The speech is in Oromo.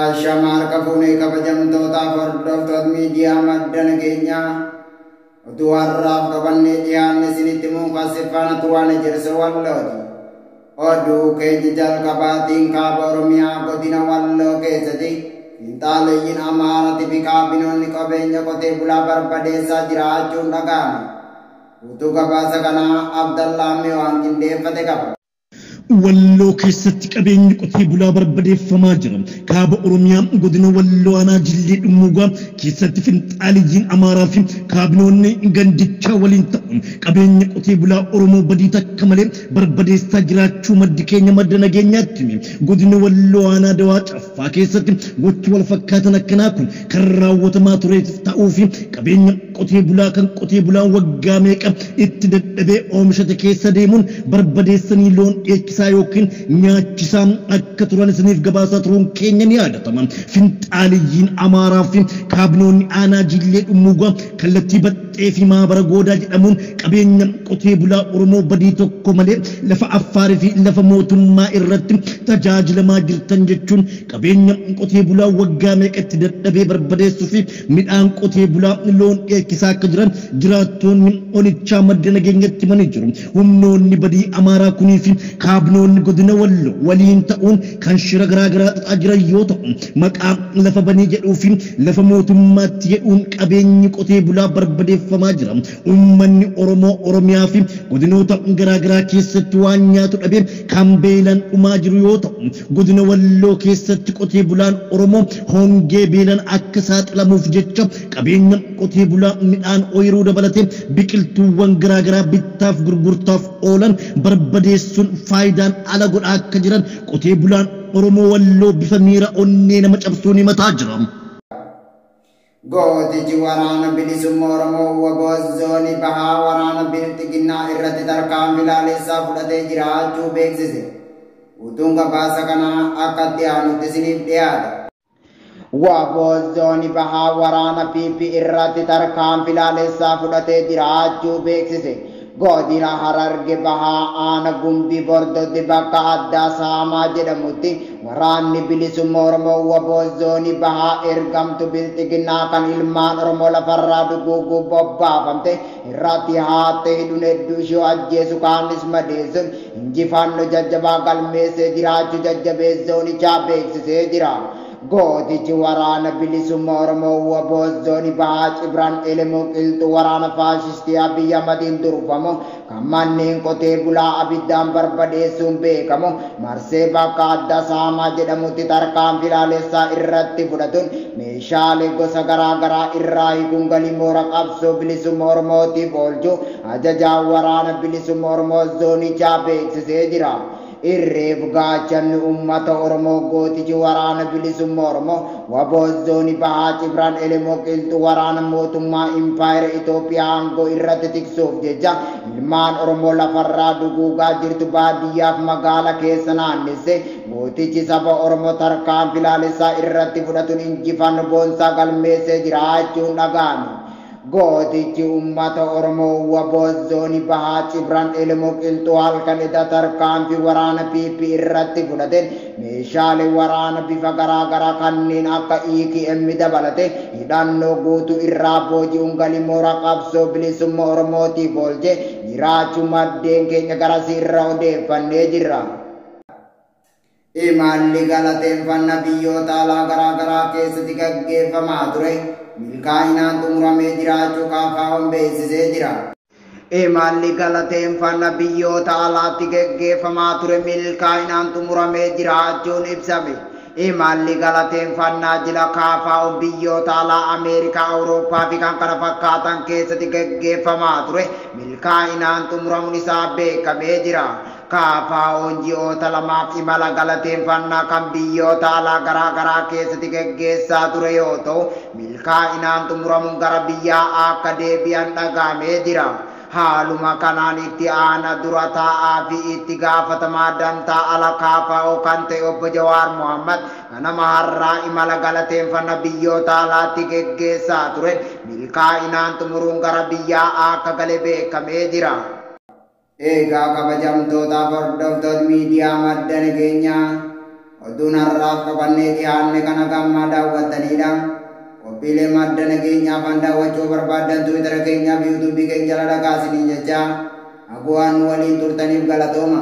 Ashama harka fuunee kabajamtootaaf hordoftoota miidiyaa madda nageenyaa oduu har'aaf qabannee dhiyaanne isinitti muukasiffaana turaan ejersa Wallooti. Oduu keenya jalqabaatiin kaaba Oromiyaa godina Walloo keessatti finxaaleyyiin Amaaratii fi kaabinoonni qabeenya qotee bulaa barbadeessaa jiraachuun dhaga'ame. Utuu gabaasa kanaa Abdallaa Mi'oowwan qindeeffate qaba. Walloo keessatti qabeenyi qotee bulaa barbadeeffamaa jira. Kaaba Oromiyaa godina Walloo aanaa Jillee Dhummuugaa keessatti finxaaliyyiin Amaaraa fi kaabinoonni gandichaa waliin ta'uun qabeenya qotee bulaa Oromoo badii takka malee barbadeessaa jiraachuu maddi keenya madda nageenyaatti hime. Godina Walloo aanaa Dawaa Caffaa keessatti gochi wal fakkaatan akkanaa kun kan raawwatamaa ture ta'uu fi qabeenya qotee bulaa kan qotee bulaan waggaa meeqa itti dadhabee oomishate keessa deemuun barbadeessanii loon dheechisaa yookiin nyaachisaa akka turan isiniif gabaasaa turuun keenya ni yaadatama. Finxaaliyyiin Amaaraa fi kaabinoonni aanaa Jillee Dhummuugaa kallattii Baxxee fi Maabara Goodaa jedhamuun qabeenya qotee bulaa Oromoo badii tokko malee lafa Affaarii fi lafa mootummaa irratti tajaajilamaa jirtan jechuun qabeenya qotee bulaa waggaa meeqatti dadhabee barbadeessuu fi midhaan qotee bulaa loon dheechisaa akka jiran jiraattoonni onichaa madda nageenyatti himanii jiru. Humnoonni badii Amaaraa kunii fi kaabinoonni godina Walloo waliin ta'uun kan shira garaagaraa xaxaa jiran yoo ta'u, maqaa lafa banii jedhuu fi lafa mootummaatti jedhuun qabeenyi qotee bulaa barbadeeffamaa jira. Uummanni Oromoo Oromiyaa fi godinoota garaagaraa keessatti waan nyaatu dhabee kan beelaan dhumaa jiru yoo ta'u, godina Walloo keessatti qotee bulaan Oromoo hongee beelaan akka saaxilamuuf jecha qabeenya qotee bulaa midhaan ooyiruu dabalatee biqiltuuwwan garaagaraa bittaaf gurgurtaaf oolan barbadeessuun faayidaan ala godhaa akka jiran qotee bulaan Oromoo Walloo bifa miira onnee nama cabsuun himataa jira. Gootichi waraana bilisummaa Oromoo WBO zoonii bahaa waraana bilxiginnaa irratti tarkaanfii laalessaa fudhatee jiraachuu beeksise. Utuun gabaasa kanaa akka itti aanutti isiniif dhiyaata. WBO zoonii bahaa waraana PP irratti tarkaanfii laalessaa fudhatee jiraachuu beeksise. Godina Hararge Bahaa Aana Gumbii Bordotti bakka addaa Saamaa jedhamutti waraanni bilisummaa Oromoo WBO zoonii bahaa ergamtu bilxiginnaa kan ilmaan Oromoo lafarraa duguuguu bobbaafamte irratti haattee hidhuun hedduu ishee ajjeesu kaanis madeessuun injifannoo jajjabaa galmeessee jiraachuu jajjabees zoonichaa beeksisee jira. Gootichi waraana bilisummaa Oromoo WBO zoonii bahaa Cibraan Elemoo Qilxuu waraana faashistii Abiyyi Ahmadiin durfamu kan manneen qotee bulaa abiddaan barbadeessuun beekamu marsee bakka adda Saamaa jedhamutti tarkaanfii laalessaa irratti fudhatuun meeshaalee gosa garaa garaa irraa hiikuun galii moora qabsoo bilisummaa Oromootiif oolchuu ajajaa waraana bilisummaa Oromoo zoonichaa beeksisee jira. Irreef gaachanni uummata Oromoo gootichi waraana bilisummaa Oromoo WBO zoonii bahaa Cibraan Elemoo Qilxuu waraana mootummaa Impaayera Itoophiyaa aangoo irratti tiksuuf jecha ilmaan Oromoo lafarraa duguugaa jirtu baadiyyaaf magaala keessa naannesse gootichi saba Oromoo tarkaanfii laalessaa irratti fudhatuun injifannoo boonsaa galmeessee jiraachuun dhaga'ame. Gootichi uummata Oromoo WBO zoonii bahaa Cibraan Elemoo Qilxuu halkan ida tarkaanfii waraana PP irratti fudhateen meeshaalee waraana bifa garaa garaa kanneen akka EKM dabalate hidhannoo guutuu irraa booji'uun galii moora qabsoo bilisummaa Oromootiif oolchee jiraachuu maddeen keenya garasii irra odeeffannee jirra. Imalli galateeffannaa biyyoota alaa garaa garaa keessatti gaggeeffamaa ture milkaa'inaan xumuramee jiraachuu KFO'n beeksisee jira. Imalli galateeffannaa biyyoota alaatti gaggeeffamaa ture milkaa'inaan xumuramee jiraachuun ibsame. Imalli galateeffannaa jila KFO'n biyyoota alaa Ameerikaa, Awurooppaa fi kan kana fakkaatan keessatti gaggeeffamaa ture milkaa'inaan xumuramuun isaa beekamee jira. KFO'n ji'oota lamaaf imala galateeffannaa kan biyyoota alaa garaa garaa keessatti gaggeessaa ture yoo ta'u, milkaa'inaan xumuramuun gara biyyaa akka deebi'an dhaga'amee jira. Haaluma kanaan itti aana dura taa'aa fi itti gaafatamaa dantaa ala KFO kan ta'e obbo Jawaar Mohammad ganama har'aa imala galateeffannaa biyyoota alaatti geggeessaa ture milkaa'inaan xumuruun gara biyyaa akka gale beekamee jira. Egaa kabajamtootaaf hordoftoota miidiyaa madda nageenyaa Oduun har'aaf qabannee dhiyaanne kana gammaa daawwattanidha. Qophiilee madda nageenyaa afaan daawwachuu barbaaddan Tiwiitara keenyaa fi Yuutuubii keenya jala dhaqaa isiniin jecha. Akka waan nu waliin turtaniif galatooma.